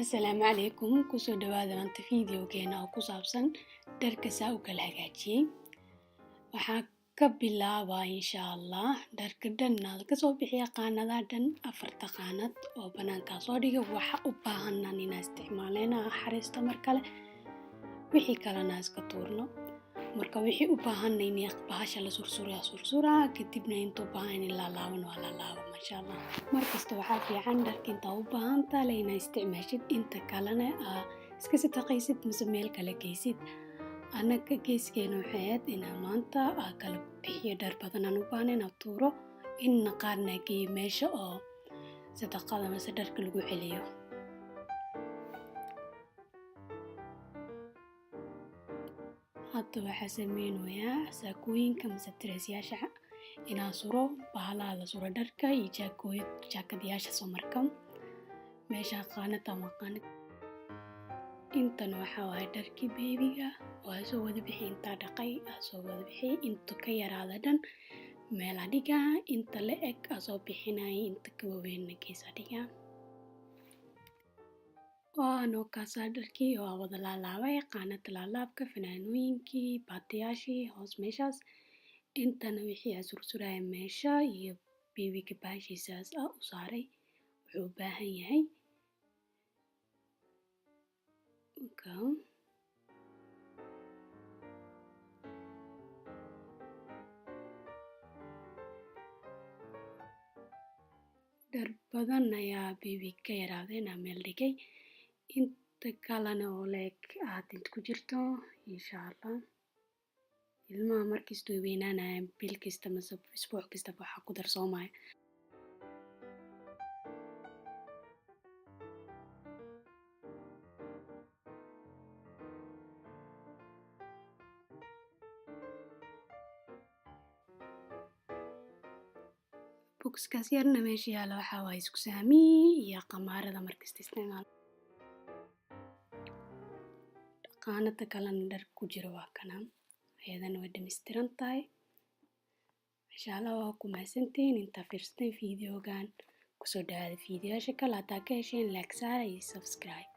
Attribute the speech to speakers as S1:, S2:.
S1: Asalaamu calaykum, kusoo dhawaada maanta videogeena oo ku saabsan dharka saa u kala hagaajiyey. Waxaa ka bilaabaa, insha Allah, dharka dhan aad kasoo bixiya qaanadaha dhan, afarta qaanad oo banaankaa soo dhiga. Waxa u baahanan inaa isticmaaleyna xariisto, mar kale wixii kalena iska tuurno. Marka wixii u baahanna in bahasha la sursuraa sursuraa, kadibna inta u baahan in laalaaban waa laalaaba, maasha Allah. Markasta waxaa fiican dharka intaa u baahan taale inaa isticmaashid, inta kalena aa iska sadaqaysid mise meel kale geysid. Annaga geeskeena waxay ahayd inaa maanta aa kala bixiyo dhar badan aan u baahna inaa tuuro, inna qaarna geeyo meesha oo sadaqada mise dharka lagu celiyo. Hadda waxaa sameynayaa saakooyinka mise dareesyaasha inaa suro, bahalaha la suro dharka iyo jaakooy jaakadyaasha. Soo marka meesha qaanad ama qaanad intan waxaa waaye dharkii baby-ga waa soo wada bixi, intaa dhaqay aa soo wada bixi. Inta ka yaraada dhan meelaa dhigaa, inta la eg aa soo bixinaya, inta ka waaweynna geesaa dhigaa. Waa noo kaasaa dharkii waa wada laalaabay qaanada laalaabka, fanaanooyinkii, baatiyaashii hoos meeshaas. Intana wixii aa sursuraya meesha iyo baby-ga bahashiisaas aa u saaray wuxuu u baahan yahay. Okay. Dhar badan ayaa baby ka yaraadeen aa meel dhigay, inta kalena oo leeg aad inta ku jirto, insha Allah. Ilmaha markasta way weynaanayaan, bil kasta mase isbuuc kastaba waxaa ku darsoomaya. Boxkaas yarna meesha yaala waxaa waaye isku saami iyo qamaarada markasta isticmaal. Qaanada kalena dhar ku jiro waa kana, ayadana way dhammaystiran tahay, masha Allah. Waa ku mahadsantihiin intaa fiirsateen videogan. Kusoo dhawaada fiidiyoyaasha kale. Haddaa ka hesheen, like saara iyo subscribe.